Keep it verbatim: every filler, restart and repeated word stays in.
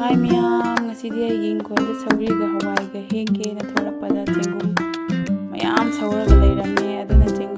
ꯍꯥꯏ ꯃꯌꯥꯝ, ꯉꯁꯤꯗꯤ ꯑꯩꯒꯤ ꯏꯪꯈꯣꯜꯗ ꯁꯧꯒ꯭ꯔꯤꯒ ꯍꯋꯥꯏꯒ ꯍꯦꯛꯀꯦꯅ ꯊꯣꯛꯂꯛꯄꯗ ꯆꯦꯡꯒꯨꯝ ꯃꯌꯥꯝ ꯁꯧꯔꯒ ꯂꯩꯔꯝꯃꯦ꯫ ꯑꯗꯨꯅ ꯆꯦꯡꯒꯨꯝ